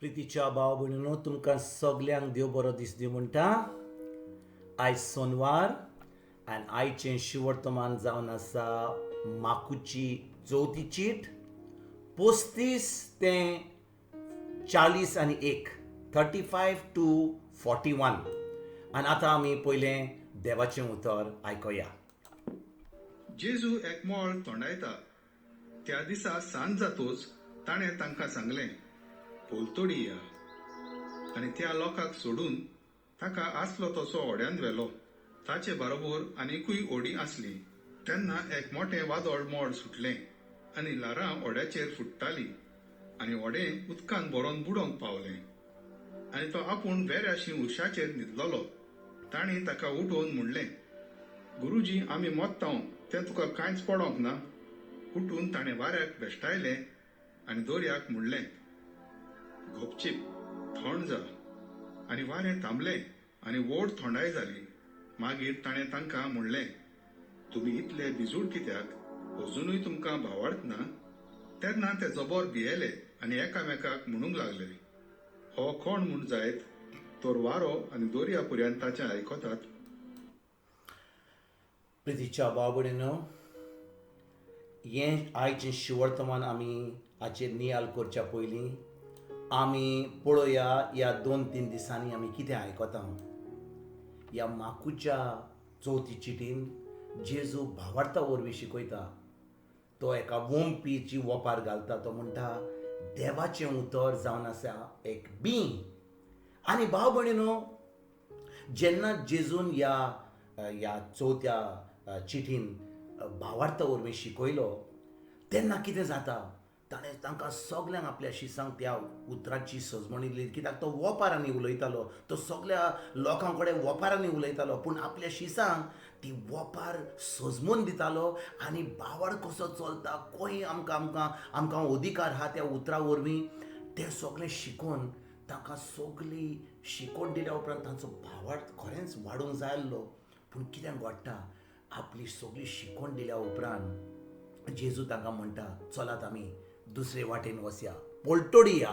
प्रितीच्या भाव भयणीनो, तुमकां सगल्यांक देव बरो दीस दी म्हणटा. आयज सोनवार आनी आयचें शिवर्तमान जावन आसा माकुची चवथी चीट 35 ते 41, 35 to 41. आनी आतां आमी पयलें देवाचें उतर आयकुया. जेजू एक मोळ तोंडायता. त्या दिसा सांज जातोच ताणें तांकां सांगलें, पलतडी या. आनी त्या लोकांक सोडून ताका आसलो तसो होड्यान व्हेलो. ताचे बरोबर आनिकूय होडी आसली. तेन्ना एक मोटें वादळ मोड सुटलें आनी ल्हारां होड्याचेर फुट्टालीं आनी होडें उदकान भरोन बुडोवंक पावलें. आनी तो आपूण वेऱ्याशी उशाचेर न्हिदलोलो. तांणी ताका उठोवन म्हणलें, गुरुजी, आमी मोत्तांव तें तुका कांयच पडोंक ना. उठून ताणें वाऱ्याक भेश्टायलें आनी दर्याक म्हणलें, गपचीप थंड जा. आनी वारें थांबलें आनी व्हड थंडाय जाली. मागीर ताणें तांकां म्हणलें, तुमी इतले भिजूड कित्याक? अजुनूय तुमकां भावार्थ ना? तेन्ना ते जबर भियेले आनी एकामेकाक म्हणूंक लागले, हो कोण म्हूण जायत तर वारो आनी दर्या पर्यंत ताचें आयकतात. प्रितीच्या भाव भयणीनो, हें आयचें शिवर्तमान आमी हाचेर नियाल करच्या पयलीं आमी पळोवया ह्या 2-3 दिसांनी आमी कितें आयकता. ह्या माकुच्या चवथी चिटीन जेजू भावार्था वरवीं शिकयता. तो एका वोमपीची वोपार घालता. तो म्हणटा देवाचें उतर जावन आसा एक बीं. आनी भाव भयणीनो, जेन्ना जेजून ह्या ह्या चवथ्या चिटीन भावार्था वरवीं शिकयलो तेन्ना कितें जाता, ताणें तांकां सगल्यांक आपल्या शिसांक त्या उतराची सजमणी दिली. कित्याक तो वोपारांनी उलयतालो, तो सगल्या लोकां कडेन वोपारांनी उलयतालो, पूण आपल्या शिसांक ती वोपार सजमून दितालो. आनी भावार्थ कसो चलता, खंय आमकां आमकां आमकां अधिकार आहा त्या उतरा वरवीं, तें सगळें शिकोवन तांकां सगळी शिकोवन दिल्या उपरांत तांचो भावार्थ खरेंच वाडूंक जाय आसलो. पूण कितें घडटा, आपली सगळी शिकोवन दिल्या उपरांत जेजू तांकां म्हणटा, चलात आमी दुसरे वाटेन वसया, पोलतोडी या.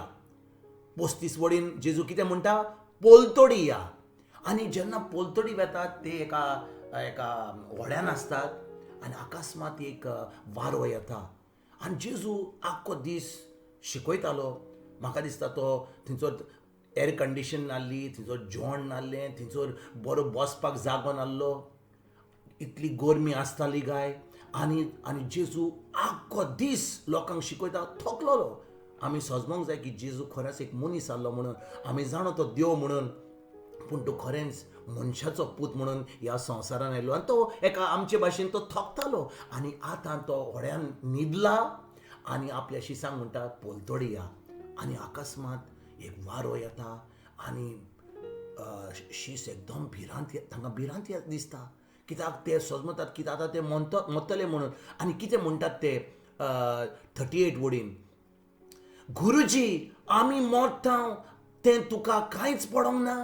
35 वडीन जेजू कितें म्हणटा, पोलतोडी या. आनी जेन्ना पोलतोडी वेतात ते एका एका व्हड्यान आसतात आनी अकस्मात एक वारो येता आनी जेजू आख्खो दीस शिकयतालो. म्हाका दिसता तो थंयसर एर कंडिशन नासली, थंयसर जेवण नासलें, थंयसर बरो बसपाक जागो नासलो, इतली गरमी आसताली गाय. आनी आनी जेजू आख्खो दीस लोकांक शिकयता, थकलोलो. आमी सजमोंक जाय की जेजू खरेंच एक मनीस आसलो म्हणून, आमी जाणो तो देव म्हणून, पूण तो खरेंच मनशाचो पूत म्हणून ह्या संवसारान आयलो. आनी तो एका आमचे भाशेन तो थकतालो. आनी आतां तो व्हड्यान न्हिदला आनी आपल्या शिसांक म्हणटा पोलतोडी या. आनी अकस्मात एक वारो येता आनी शीस एकदम भिरांत, तांकां भिरांत दिसता. कित्याक ते सजमतात की आतां ते मरतले म्हणून. आनी कितें म्हणटात ते 38 वडीन, गुरुजी आमी मरता तें तुका कांयच पडोंक ना.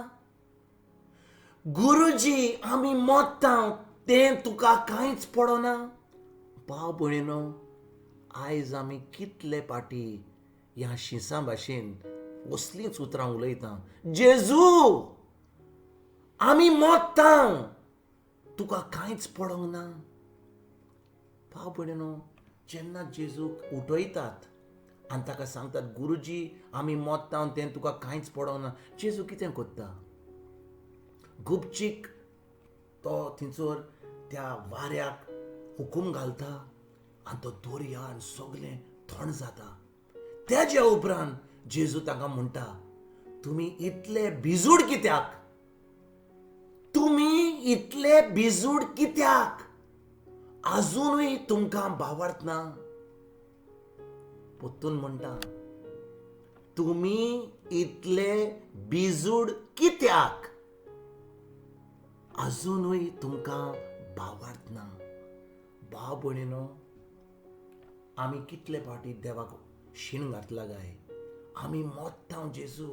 गुरुजी आमी मरता तें तुका कांयच पडना. भाव भयणीनो, आयज आमी कितले पाटी ह्या शिसां भाशेन असलींच उतरां उलयता, जेजू आमी मरता तुका कांयच पडोंक ना. भाव भयणीनो, जेन्ना जेजूक उठयतात आनी ताका सांगतात गुरुजी आमी मरता तें तुका कांयच पडोंक ना, जेजू कितें करता, गुपचीक तो थंयसर त्या वाऱ्याक हुकूम घालता आनी तो दर्या आनी सगळें थंड जाता. तेज्या उपरांत जेजू तांकां म्हणटा, तुमी इतले भिजूड कित्याक, तुमी इतले भिजूड कित्याक, आजुनूय तुमकां भावार्थ ना. परतून म्हणटा, तुमी इतले भिजूड कित्याक, आजुनूय तुमकां भावार्थ ना. भाव भयणीनो, आमी कितले फावटी देवाक शीण घातला काय, आमी मरता जेजू,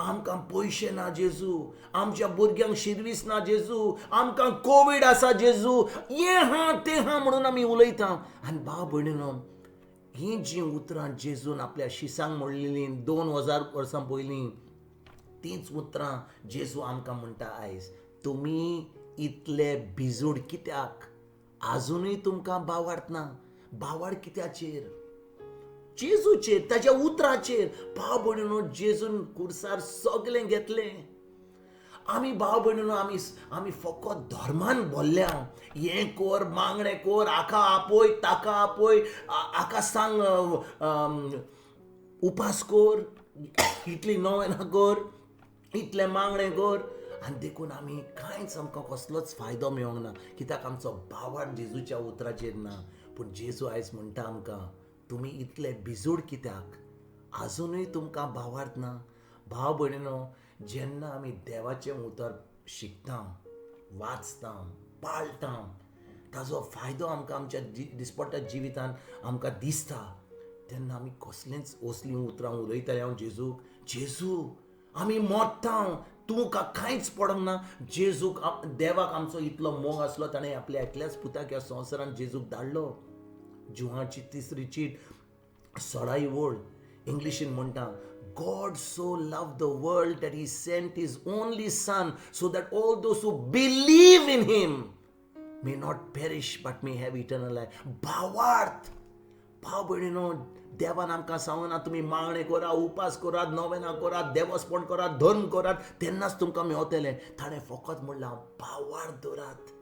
आमकां पयशे ना जेजू, आमच्या भुरग्यांक शिरवीस ना जेजू, आमकां कोवीड आसा जेजू, हें हा तें हा म्हणून आमी उलयता. आनी भाव भयणीनो, हीं जीं उतरां जेजून आपल्या शिसांक म्हणलेलीं 2000 वर्सां पयलीं, तींच उतरां जेजू आमकां म्हणटा आयज, तुमी इतले भिजूड कित्याक? आजुनूय तुमकां बावार्थ ना. बावाड कित्याचेर? जेजूचेर, ताच्या उतराचेर. भाव भयणीनो, जेजून कुर्सार सगळें घेतलें. आमी भाव भयणीनो, आमी आमी फकत धर्मान भरल्या. हें कर, मागणें कर, हाका आपय, ताका आपय, हाका सांग उपास कर, इतली नवेनां कर, इतलें मागणें कर. आनी देखून आमी कांयच आमकां कसलोच फायदो मेळोंक ना, कित्याक आमचो बावाड जेजूच्या उतराचेर ना. पूण जेजू आयज म्हणटा आमकां, तुमी इतले भिजूड कित्याक? आजुनूय तुमकां भावार्थ ना. भाव भयणीनो, जेन्ना आमी देवाचें उतर शिकता, वाचता, पाळटा, ताजो फायदो आमकां आमच्या दिसपट्ट्या जिवितान आमकां दिसता, तेन्ना आमी कसलेंच असलीं उतरां उलयताले हांव जेजूक, जेजू आमी मोडटा, तूं कांयच पडोंक ना. जेजूक, देवाक आमचो इतलो मोग आसलो, ताणें आपल्या एकल्याच पुताक ह्या संवसारान जेजूक धाडलो. जुवाची 3 चीट 16 वळ इंग्लिशीन म्हणटा, God so loved the world that he sent his only son so that all those who believe in him may not perish but may have eternal life. भावार्थ भाव भयणीनो, देवान आमकां सांगना तुमी मागणें करात, उपास करात, नवेनां करात, देवस्पण करात, धर्म करात, तेन्नाच तुमकां मेवतलें. ताणें फकत म्हणलां भावार्थ दवरात.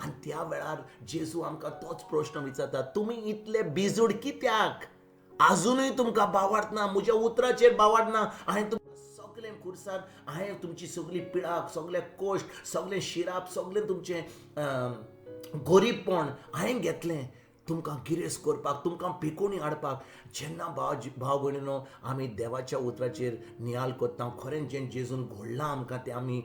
आनी त्या वेळार जेजू आमकां तोच प्रश्न विचारता, तुमी इतले भिजूड कित्याक? आजुनूय तुमकां भावार्थ ना, म्हज्या उतराचेर भावार्थ ना. हांवें तुमकां सगळें खुर्सार, हांवें तुमची सगळी पिळाक, सगळे कश्ट, सगळें शिराप, सगळें तुमचें गरीबपण हांवें घेतलें तुमकां गिरेस्त करपाक, तुमकां पिकोवणी हाडपाक. जेन्ना भाव भयणीनो आमी देवाच्या उतराचेर नियाळ करता, खरेंच जें जेजून घडलां आमकां तें आमी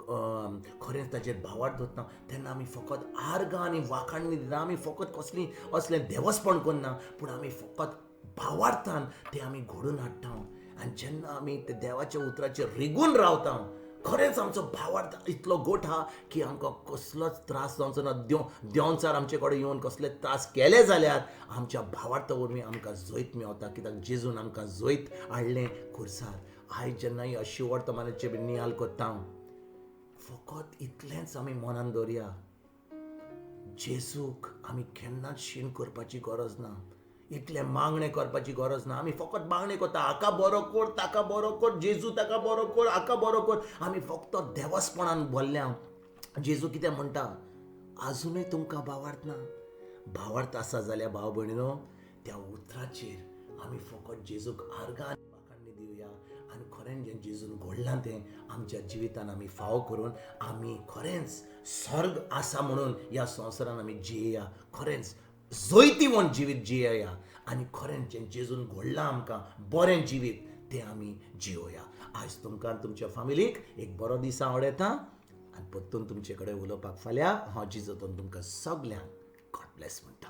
खरेंच ताचेर भावार्थ दवरता, तेन्ना आमी फकत आर्गां आनी वाखाणणी दिता. आमी फकत कसलीं असलें देवस्पण करना, पूण आमी फकत भावार्थान तें आमी घडोवन हाडटा. आनी जेन्ना आमी ते देवाच्या उतराचेर रिगून रावता, खरेंच आमचो भावार्थ इतलो गोठ आहा की आमकां कसलोच त्रास जावचो ना. देंवचार आमचे कडेन येवन कसले त्रास केले जाल्यार आमच्या भावार्था वरवीं आमकां जैत मेवता, कित्याक जेजून आमकां जैत हाडलें खुर्सार. आयज जेन्ना ह्या शिवर्तमानाचेर नियाळ करता, फकत इतलेंच आमी मनान दवरया, जेजूक आमी केन्नाच शीण करपाची गरज ना, इतलें मागणें करपाची गरज ना. आमी फकत मागणें करता, हाका बरो कर, ताका बरो कर, जेजू ताका बरो कर, हाका बरो कर. आमी फक्त देवस्पणान भरल्या. जेजू कितें म्हणटा, आजुनूय तुमकां भावार्थ ना. भावार्थ आसा जाल्यार भाव भयणीनो, त्या उतराचेर आमी फकत जेजूक आर्गां आनी वाखाणणी दिवया आनी खरेंच जें जेजून घडलां तें आमच्या जिवितान आमी फावो करून आमी खरेंच स्वर्ग आसा म्हणून ह्या संवसारान आमी जियेया, खरेंच जैतिवंत जिवीत जियेया आनी खरेंच जें जेजून घडलां आमकां बरें जिवीत तें आमी जियोया. आयज तुमकां तुमच्या फामिलीक एक बरो दीस आवडटा आनी परतून तुमचे कडेन उलोवपाक फाल्यां हांव जिजोतून तुमकां सगल्यांक गॉड ब्लेस म्हणटा.